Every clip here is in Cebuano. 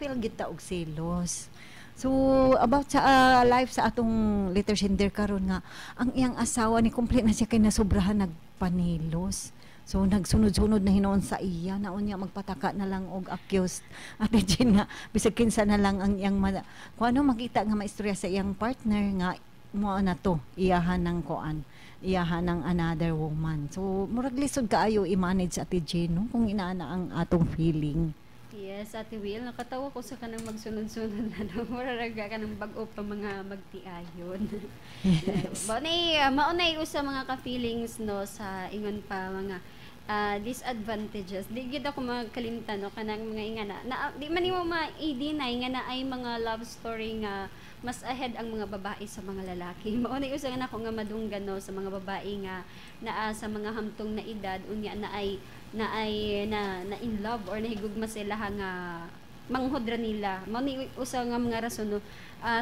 Maka-feel gid ta og selos. So about sa life sa atong letter sender karon nga ang iyang asawa ni complain na siya kay nasobrahan nagpanilos. So nagsunod-sunod na hinuon sa iya na unya magpataka na lang og accused, Ate Jean, nga bisag kinsa na lang ang iyang kung ano makita nga maistorya sa iyang partner nga mo na to iyahan ng kuan, iyahan ng another woman. So murag lisod kaayo i-manage, Ate Jean, no, kung inaana ang atong feeling. Yes, Ate Will, nakatawa ko sa kanang magsunod-sunod na, no. Mura ra kanang bag-o pa mga magtiayon. Mao nay usa mga ka-feelings, no, sa ingon pa mga disadvantages. Di gid ako makalimtan, no, kanang mga ingana. Na di man nimo ma-deny nga na ay mga love story nga mas ahead ang mga babae sa mga lalaki. Mao nay usa nga nako nga madunggan, no, sa mga babae nga naa sa mga hamtong na edad unya na ay na, na in love or nahigugma sila nga manghod ra nila. Mao ni usa nga mga rason, no.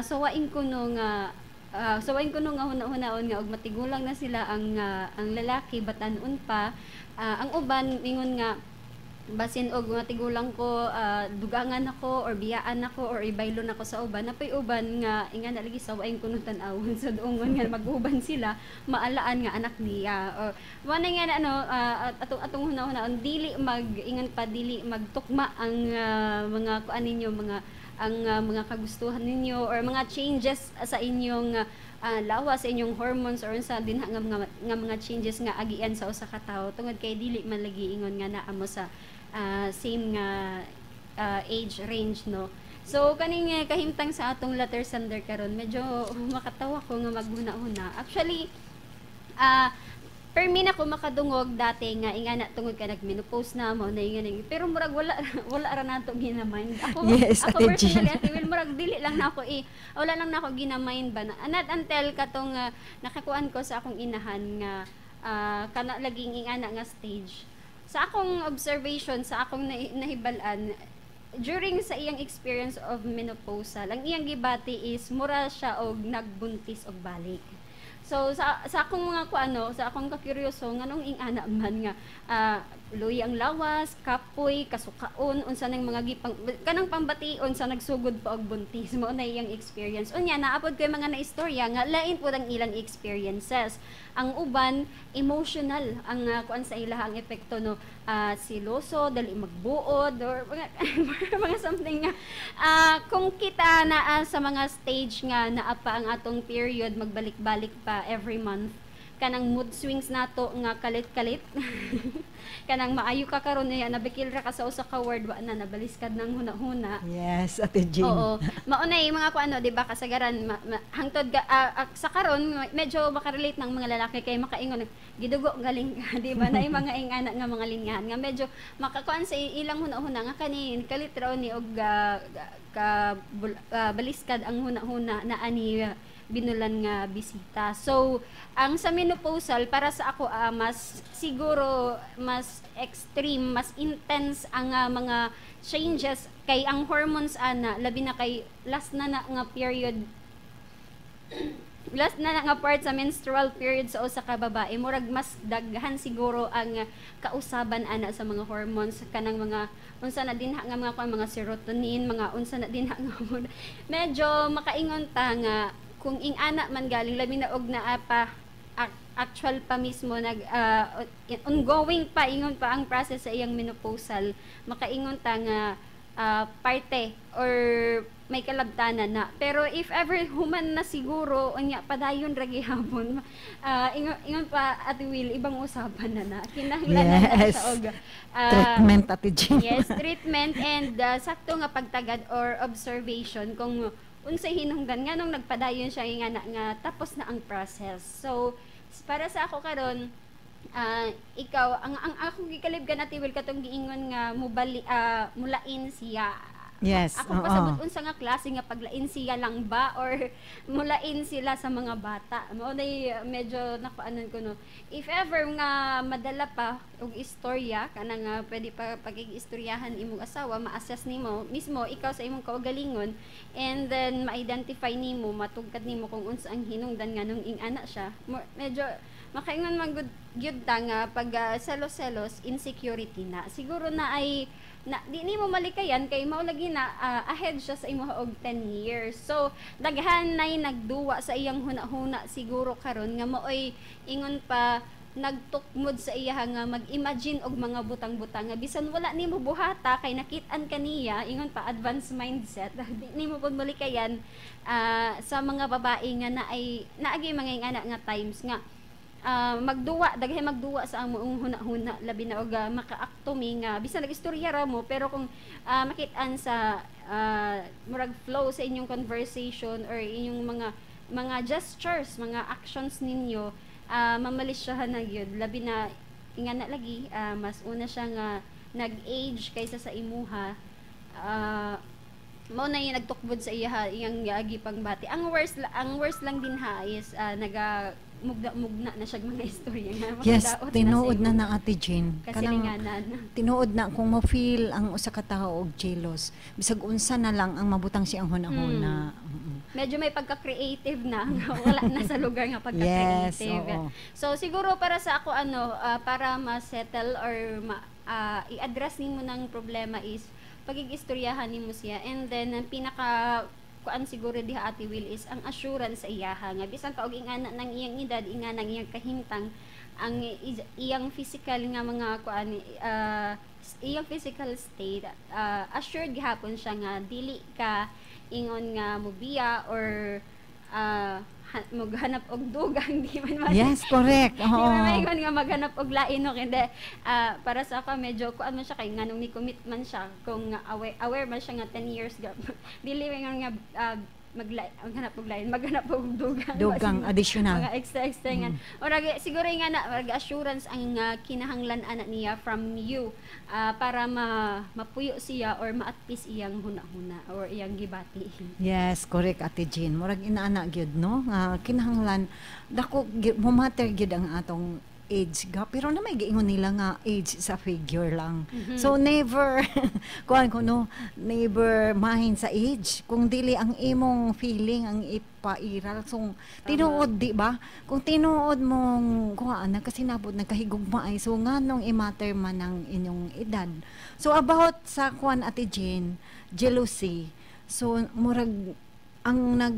Sawain ko, no, nga sawain ko, no, nga huna-hunaon nga og matigulang na sila ang lalaki batan-on pa. Ang uban ingon nga basin og mga tigulang ko, dugangan ako or biyaan ako or ibaylon ako sa uban. Napay uban nga inga na lagi, sawain ko no tan-awon sa duungon nga mag-uban sila, maalaan nga anak niya or wala nga na ano. Atong atong hunahunahon, dili mag ingon pa, dili magtukma ang mga kuan ninyo, mga ang mga kagustuhan ninyo or mga changes sa inyong lawas, sa inyong hormones or sa dinha nga mga changes nga agian sa usa ka tawo tungod kay dili man lagi ingon nga naa mo sa same nga age range, no. So kaning kahimtang sa atong letter sender karon, medyo makatawa ko nga maghuna-huna. Actually, permi na ko makadungog dati nga ingana tungod ka nag-menopause na mo na ingana, pero murag wala wala ra nato ginamind ako. Yes, Ako Ate personally, Jean. Ate Will, murag dili lang na ako eh, wala lang na ako ginamind ba na not until katong nakakuan ko sa akong inahan nga kana laging ingana nga stage. Sa akong observation, sa akong nahibal-an during sa iyang experience of menopausal, ang iyang gibati is mura siya og nagbuntis og balik. So sa akong mga kuano, sa akong kakuryoso nganong ingana man nga luya ang lawas, kapoy, kasukaon, unsa nang mga gipang kanang pambation sa nagsugod pa og buntis, mao na iyang experience. Unya naapod ko yung mga naistorya nga lain pud ang ilang experiences. Ang uban emotional ang kuan sa ilaha, ang epekto, no, siloso, dali magbuod or mga something nga kung kita naa sa mga stage nga naa pa ang atong period, magbalik-balik pa every month, kanang mood swings nato nga kalit-kalit, kanang maayo ka karon niya nabikil ra ka sa usa ka word, wa na nabaliskad ng huna-huna. Yes, Ate Jean. Oo. Mao na yung mga kuano, 'di ba, kasagaran hangtod ga, sa karon medyo makarelate ng mga lalaki kay makaingon gidugo galing ka, 'di ba? Na yung mga ingana nga mga linyahan nga medyo makakuan sa ilang huna-huna nga kani kalit raw ni og baliskad ang huna-huna na ani binulan nga bisita. So, ang sa menopausal para sa ako, mas siguro mas extreme, mas intense ang mga changes kay ang hormones ana, labi na kay last na na nga period, last na na nga part sa menstrual period sa usa ka babae, murag mas daghan siguro ang kausaban ana sa mga hormones, kanang mga unsa na dinha nga mga kuan, mga serotonin, mga unsa na dinha nga medyo makaingon ta nga kung ing-ana man galing, labi na og naa pa actual pa mismo nag ongoing pa ingon pa ang process sa iyang menopausal, makaingon ta nga parte or may kalabtanan na. Pero if ever human na siguro unya padayon ra gihapon, ingon pa, Ate Will, ibang usapan na na kinahanglan na na siya og Treatment, Ate Jean. Yes, treatment and sakto nga pagtagad or observation kung unsay hinungdan nganong nagpadayon siya nga na, nga tapos na ang process. So para sa ako karon, ikaw ang akong gikalib ka, Ate Will, katong giingon nga mubali mulain siya. Ako pasabot unsa nga klase nga paglain siya lang ba or mulain sila sa mga bata. Mao nay medyo nakuanan ko, no. If ever nga madala pa og istorya kanang pwede pa pagig-istoryahan imong asawa, ma-assess nimo mismo ikaw sa imong kaugalingon and then ma-identify nimo, matugkad nimo kung unsa ang hinungdan nganong ing-ana siya. Medyo makaingon man gud gyud ta nga pag selos-selos, insecurity na. Siguro na ay Na di nimo malikayan kay mao lagi na ahead siya sa imo og 10 years. So daghan nay nagduwa sa iyang huna-huna siguro karon nga maoy ingon pa nagtukmod sa iya nga mag-imagine og mga butang-butang nga bisan wala nimo buhata kay nakit-an kaniya, ingon pa advanced mindset. Di nimo pud malikayan sa mga babae nga naay naagi mga ingana nga times nga magduwa, daghay magduwa sa among huna-huna, labi na og makaakto mi nga bisan nag-istorya ra mo, pero kung makit-an sa murag flow sa inyong conversation or inyong mga gestures, mga actions ninyo, mamalisyahan na gyud, labi na ingana lagi mas una siya nga nag-age kaysa sa imuha. Mao na yung nagtukbod sa iya iyang giagi pangbati. Ang worst lang din ha is naga mugna-mugna na siya mga istorya nga Yes, makadaot tinuod sa na imong na, Ate Jane. Kanang kasilinganan. Tinuod na kung mo-feel ang usa ka tawo og jealous, bisag unsa na lang ang mabutang siyang hunahuna. Medyo may pagka-creative na nga wala na sa lugar nga Yes, pagka-creative. oo. So siguro para sa ako ano, para ma-settle or i-address nimo ng problema is pagig-istoryahan nimo siya, and then ang pinaka kuan siguro diha, Ate Will, is ang assurance sa iyaha nga bisan pa og ingana ng iyang edad, ingana ng iyang kahimtang, ang iyang physical nga mga kuan, iyang physical state, assured gihapon siya nga dili ka ingon nga mubiya or maghanap og dugang, di man Yes, correct. di man maingon nga maghanap og lain, no? Hindi. Para sa ako medyo kuan man siya kay nganong ni commit man siya kung aware, aware man siya nga 10 years gap, dili man nga maghanap og lain, maghanap og dugang. Dugang additional. Mga extra extra nga. Murag siguro nga na murag assurance ang kinahanglan ana niya from you para mapuyo siya or ma-at peace iyang huna-huna or iyang gibati. Yes, correct, Ate Jean. Murag inaana gyud, no? Nga kinahanglan dako mo-matter gyud ang atong age gap, pero na may giingon nila nga age sa figure lang. So never kuan ko, no, never mind sa age kung dili ang imong feeling ang ipairal. So tinuod, di ba? Kung tinuod mong kuan nagkasinabot, nagkahigugma ay, so nganong i-matter man ang inyong edad? So about sa kuan, Ate Jane, jealousy. So murag ang nag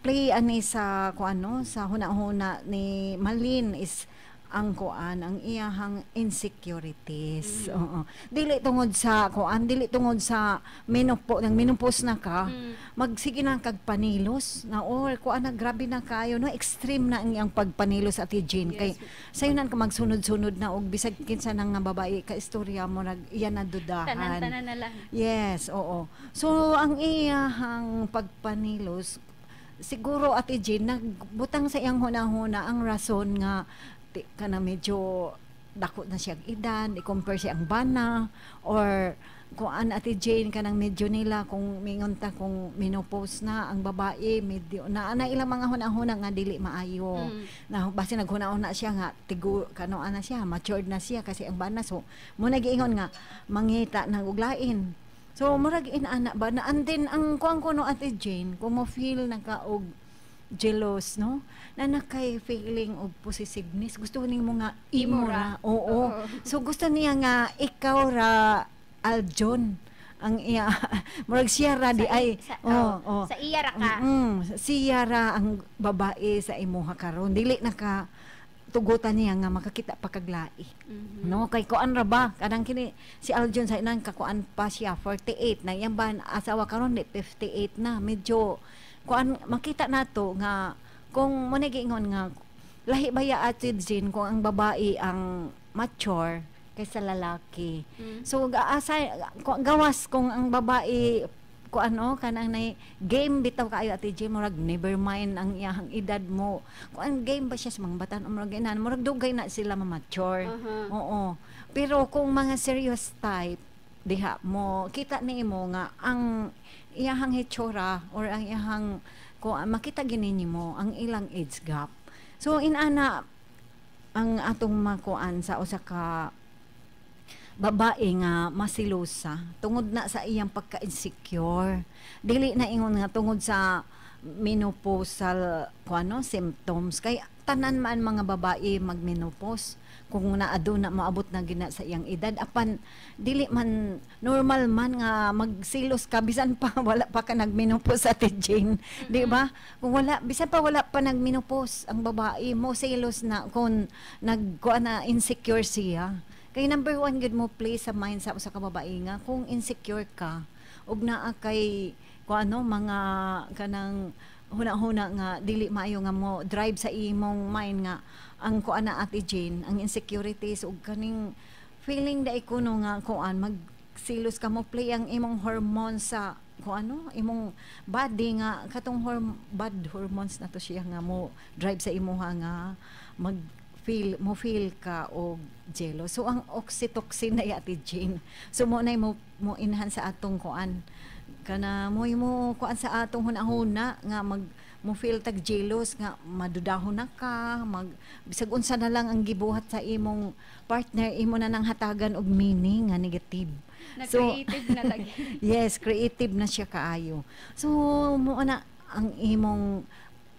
play ani sa kuan, no, sa huna-huna ni Malin is ang kuan, ang iyahang insecurities. Oo. Dili tungod sa kuan, dili tungod sa menopause, nang menopause na ka, magsige na kag panilos na or kuan na, grabe na kayo, no, extreme na ang iyang pagpanilos, Ate Jane, kay sayo ka magsunod-sunod na og bisag kinsa nang nga babae ka istorya mo nag iya na dudahan. Tanan-tanan na lang. Yes, oo. So, ang iyahang pagpanilos, siguro, Ate Jane, nagbutang sa iyang huna-huna ang rason nga ti, kana medyo dako na siyang edad, i-compare siya ang bana, or kuan, Ate Jane, kanang medyo nila kung mingon ta kung menopause na ang babae, medyo na ana ilang mga huna-huna nga dili maayo. Na base naghuna-huna siya nga tigo kano ana siya, matured na siya kasi ang bana, so mo nagiingon nga mangita ng uglain. So murag inana ba na, and then ang kuan ko, no, Ate Jane, kung mo feel na ka og jealous, no, na nakay feeling og possessiveness, gusto nimo nga imo Imo ra. ra. Oo. So gusto niya nga ikaw ra, Aljon, ang iya, murag siya ra di Sa ay oh, oh. Sa iya ra ka. Siya ra ang babae sa imuha karon, dili na ka tugutan niya nga makakita pa kag lain. No, kay kuan ra ba kanang kini si Aljon sa inang kakuan pa siya, 48 na iyang ban asawa karon di 58 na. Medyo kuan makita nato nga kung mo giingon nga lahi baya, Ate Jean, kung ang babae ang mature kaysa lalaki. So gaasa gawas kung ang babae ko ano kanang nay game bitaw kaayo, Ate Jean, murag never mind ang iyang edad mo. Kuan game ba siya sa mga batan, murag inan, murag dugay na sila ma-mature. Oo. Pero kung mga serious type diha mo kita nimo nga ang iyahang hitsura or ang iyahang ko makita gini nimo ang ilang age gap. So inana ang atong makuan sa usa ka babae nga masilosa tungod na sa iyang pagka-insecure. Dili na ingon nga tungod sa menopausal kuano symptoms, kay tanan man mga babae magmenopause kung naado na maabot na gina sa iyang edad. Apan dili man normal man nga magsilos ka bisan pa wala pa ka nagmenopause, Ate Jane, di ba? Kung wala, bisan pa wala pa nagmenopause ang babae, mo selos na kung nagkuan na, insecure siya. Kay number one gud mo play sa mind sa usa ka babae nga kung insecure ka ug naa kay kung ano mga kanang huna-huna nga dili maayo nga mo drive sa imong mind nga ang kuan na, Ate Jane, ang insecurities ug kaning feeling dai kuno nga kuan, magsilos ka, mo play ang imong hormones sa kung ano imong body nga katong bad hormones na to siya nga mo drive sa imuha nga mag feel mo feel ka og jealous. So ang oxytocin na, Ate Jane, so mo na mo mo enhance sa atong kuan kana mo mo kuan sa atong hunahuna nga mag mo feel tag jealous nga madudahon na ka, mag bisag unsa na lang ang gibuhat sa imong partner, imo na nang hatagan og meaning nga negative. Na creative na lagi. Yes, creative na siya kaayo. So mo na ang imong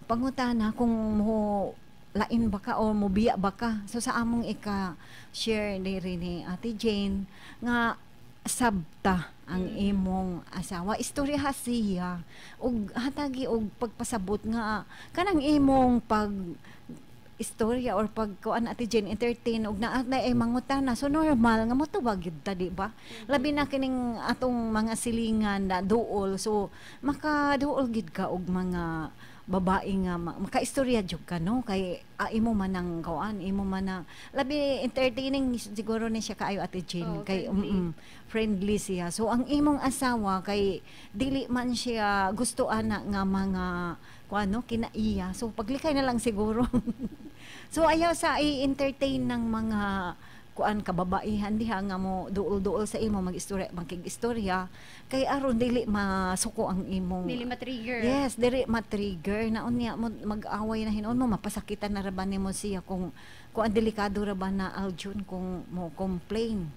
pangutana kung mo lain ba ka o mo biya ba ka. So sa among ika share diri ni Ate Jane nga sabta ang imong asawa, istorya siya ug hatagi og pagpasabot nga kanang imong pag istorya or pag kuan, Ate Jane, entertain og naa na ay mangutana. So normal nga motubag gyud ta, di ba? Labi na kining atong mga silingan na duol, so makaduol gid ka og mga babae nga makaistorya jud ka, no? Kay imo man ang kuan, imo man ang labi entertaining siguro ni siya kaayo, Ate Jane. Oh, kay friendly. Friendly siya. So ang imong asawa kay dili man siya gusto ana nga mga kuan, no, kinaiya. So paglikay na lang siguro. So ayaw sa i-entertain ng mga kuan kababaihan diha nga mo duol-duol sa imo, mag-istorya, makig-istorya, kay aron dili masuko ang imong Dili ma-trigger. Yes, dili ma-trigger na unya mo mag-away na hinuon mo, mapasakitan na ra ba nimo siya kung ang delikado ra ba na, Aljun, kung mo complain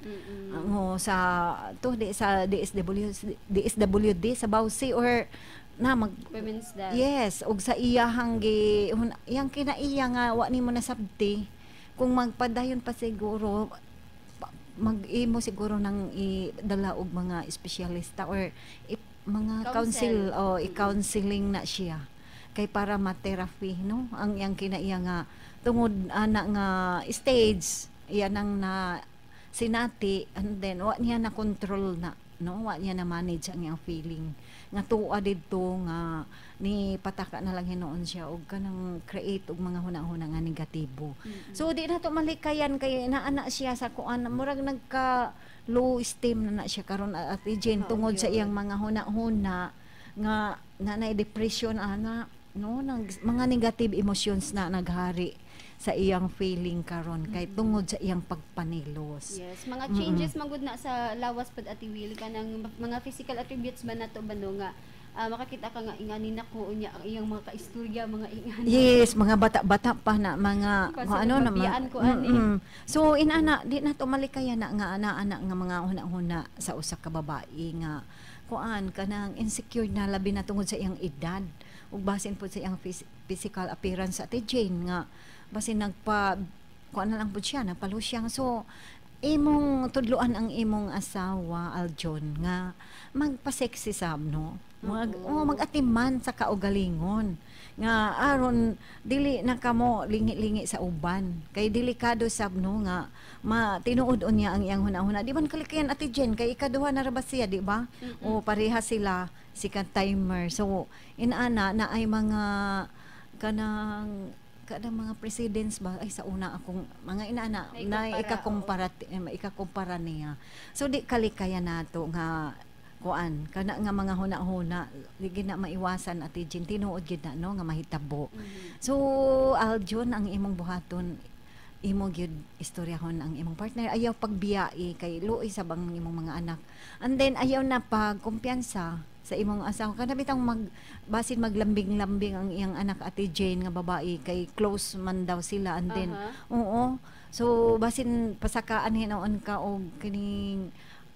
mo sa to di sa DSW DSWD sa Bawsi or na mag Women's Desk. Yes, ug sa iyahang gi iyang kinaiya nga wa nimo nasabti, kung magpadayon pa siguro mag-imo siguro nang idala og mga espesyalista or mga counsel Counsel. o i-counseling na siya kay para ma-therapy, no, ang iyang kinaiya nga tungod ana nga stage iyan ang na sinati and then wa niya na control na, no, wa niya na manage ang iyang feeling nga tuwa didto nga ni pataka na lang hinuon siya og kanang create og mga hunahuna nga negatibo. So di na to malikayan kay naana siya sa kuan, murag nagka low esteem na na siya karon, Ate Jane, Oo, tungod sa yun. iyang mga huna-huna nga na na depression ana, no, nag, mga negative emotions na naghari sa iyang feeling karon kay tungod sa iyang pagpanilos. Yes, mga changes man gud na sa lawas pud, Ate Will, kanang mga physical attributes ba nato ba, no, nga makakita ka nga ingani nako unya ang iyang mga kaistorya mga ingani. Yes, mga bata-bata pa na mga Kasi kung ano na mga nagpabiyaan ko ani. So inana di na to malikaya na nga ana-ana nga mga huna-huna sa usa ka babae nga kuan kanang insecure na, labi na tungod sa iyang edad ug basin pud sa iyang physical appearance, Ate Jane, nga basin nagpa kuan na lang pud siya, nagpalusyang. So imong tudloan ang imong asawa, Aljon, nga magpa-sexy sab, no, mag Oo. oh, mag-atiman sa kaugalingon nga aron dili na kamo lingi-lingi sa uban kay delikado sab, no, nga ma tinuod unya ang iyang hunahuna. Di man kalikayan, Ate Jen, kay ikaduha na ra ba siya, di ba? O pareha sila second timer. So inana na ay mga kanang kanang mga precedents ba ay sa una akong mga inana na Naikumpara, ikakumpara ikakumpara niya. So di kalikaya nato nga kuan kana nga mga huna-huna, di gid na maiwasan, Ate Jen, tinuod gid na, no, nga mahitabo. So Aljon, ang imong buhaton, imo gyud istoryahon ang imong partner. Ayaw pagbiyai kay luoy sa bang imong mga anak. And then ayaw na pagkumpiyansa sa imong asawa kana bitang mag basin maglambing-lambing ang iyang anak, Ate Jane, nga babae, kay close man daw sila and then oo, so basin pasakaan hinuon ka og kining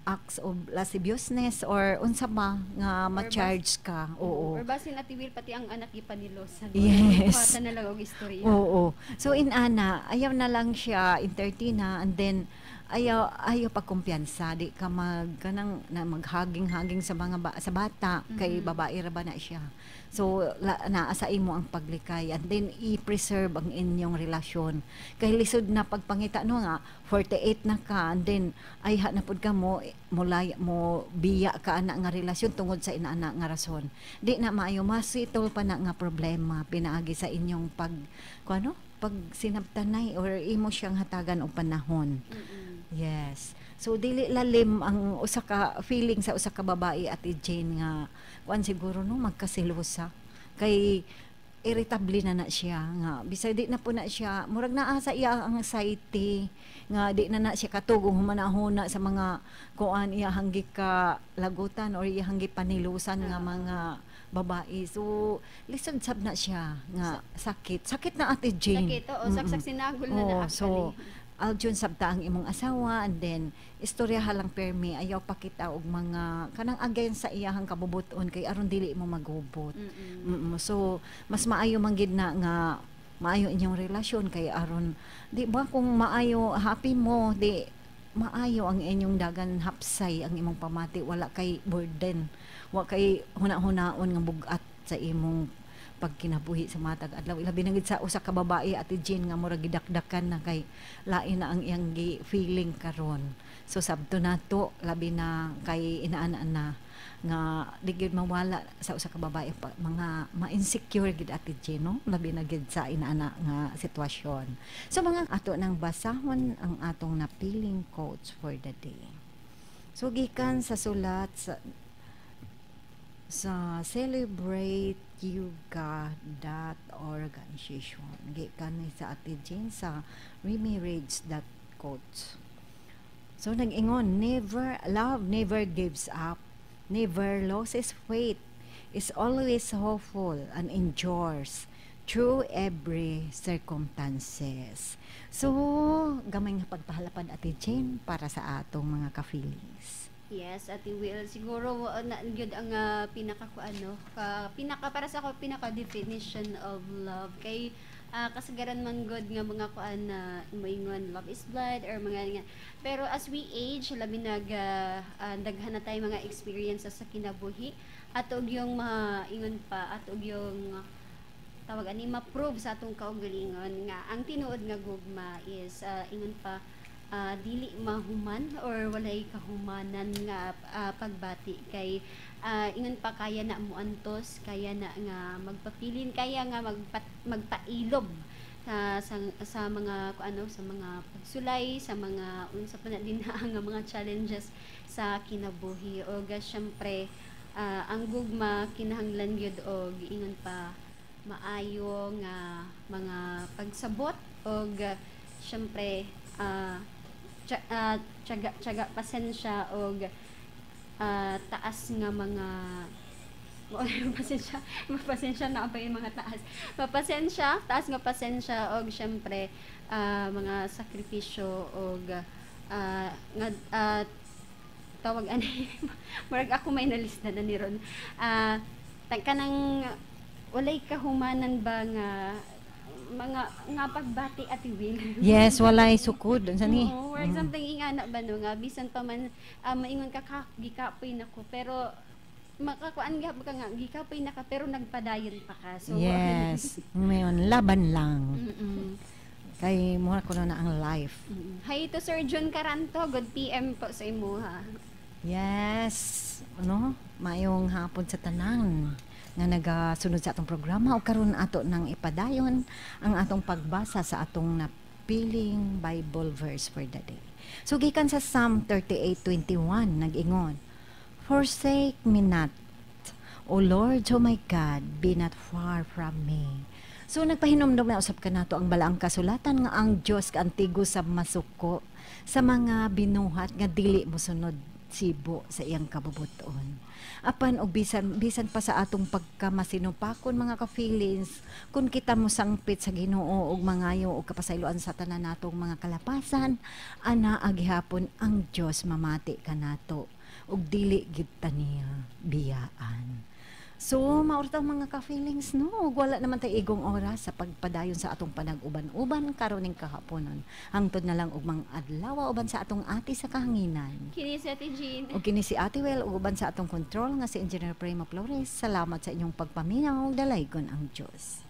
Acts of lasciviousness or unsa ba nga ma-charge ka. Oo. Or basin, Ate Will, pati ang anak gipanilosan. Yes. Kuwata na lang og istorya. Oo. So inana, ayaw na lang siya entertain na and then ayaw ayaw pagkumpiyansa, di ka mag kanang na maghaging-haging sa mga sa bata kay babae ra ba na siya. So naa sa imo ang paglikay and then i-preserve ang inyong relasyon. Kay lisod na pagpangita, no, nga 48 na ka and then ayha na pud ka mo mulay mo biya ka ana nga relasyon tungod sa inaana nga rason. Di na maayo, masitol pa na nga problema pinaagi sa inyong pag kuano, pag sinabtanay or imo siyang hatagan og panahon. Yes. So dili lalim ang usa ka feeling sa usa ka babae, Ate Jane, nga kuan siguro, no, magkasilosa kay irritable na na siya nga bisag di na po na siya, murag naa sa iya ang anxiety nga di na na siya katugong humanahuna sa mga kuan, iyahang ka lagutan or iyahang gipanilusan nga mga babae. So lisod sab na siya nga sakit sakit na, Ate Jane. Sakit, oo, saksak sinagol na na Oo, actually. so aljon sabta ang imong asawa and then istorya halang permi, ayaw pakita og mga kanang against sa iyahang kabubuton kay aron dili mo magubot. So mas maayo man gid na nga maayo inyong relasyon kay aron, di ba, kung maayo, happy mo, di maayo ang inyong dagan, hapsay ang imong pamati, wala kay burden, wa kay huna-hunaon nga bug-at sa imong pagkinabuhi sa matag adlaw, ilabi na gid sa usa ka babae, Ate Jean, nga murag gidakdakan na kay lain na ang iyang gi feeling karon. So sabto nato, labi na kay inaana na nga di gyud mawala sa usa ka babae pa, mga ma-insecure gid, Ate Jean, no, labi na gid sa inaana nga sitwasyon. So mga ato nang basahon ang atong napiling quotes for the day. So gikan sa sulat sa Celebrate Organization. Gikan ni sa Ate Jane sa remireads.quotes. So nag-ingon, never love never gives up, never loses faith, is always hopeful and endures through every circumstances. So, gamay nga pagpahalapad, Ate Jane, para sa atong mga ka-feelings. Yes, Ate Will. Siguro na gyud ang pinaka ko ano, ka, pinaka para sa ako, pinaka definition of love kay kasagaran man gud nga mga kuan na moingon love is blind or mga nga. Pero as we age, labi nag daghan na tayo mga experiences sa kinabuhi ato og yung mga ingon pa ato og yung tawag ani, ma-prove sa atong kaugalingon nga ang tinuod nga gugma is ingon pa dili mahuman or walay kahumanan nga pagbati kay ingon pa, kaya na mo antos, kaya na nga magpapilin, kaya nga magpailob sa mga kung ano, sa mga pagsulay, sa mga unsa pa na din nga mga challenges sa kinabuhi. Og syempre ang gugma kinahanglan gyud og ingon pa maayo nga mga pagsabot og syempre tiyaga tiyaga, pasensya og taas nga mga pasensya, mapasensya na pa yung mga taas. Mapasensya, taas nga pasensya og syempre mga sakripisyo og nga tawag ani, murag ako may nalista na ni ron. Kanang walay kahumanan ba nga mga nga pagbati, Ate Will. Yes, walay sukod. Unsa ni? Oo, for example, ingana ba, no, nga bisan pa man maingon ka, gikapoy nako, pero makakuan gihapon ka nga gikapoy na ka pero nagpadayon pa ka. So Yes. Mayon, laban lang. Kay mura ko na ang life. Hi to Sir John Caranto, good PM po sa imuha. Yes, ano, maayong hapon sa tanan nga nagasunod sa atong programa o karon ato nang ipadayon ang atong pagbasa sa atong napiling Bible verse for the day. So gikan sa Psalm 38:21, nag-ingon, "Forsake me not, O Lord, O my God, be not far from me." So nagpahinomdom na usab kanato ang balaang kasulatan nga ang Dios kaantigo sa masuko sa mga binuhat nga dili mosunod. Sibo sa iyang kabubuton. Apan og bisan bisan pa sa atong pagkamasinupakon, mga ka-feelings, kung kita mo sangpit sa Ginoo og mangayo og kapasayloan sa tanan natong mga kalapasan, ana gihapon ang Dios mamati kanato ug dili gid ta niya biyaan. So, maurtang mga ka-feelings, no? Ug wala naman tay igong oras sa pagpadayon sa atong panag-uban-uban karon ning kahaponon. Hangtod na lang ugmang adlaw, uban sa atong ate sa kahanginan. Kini si Ate Jean. Ug kini si Ate Well, ug uban sa atong control nga si Engineer Primo Flores. Salamat sa inyong pagpaminaw. Dalaygon ang Dios.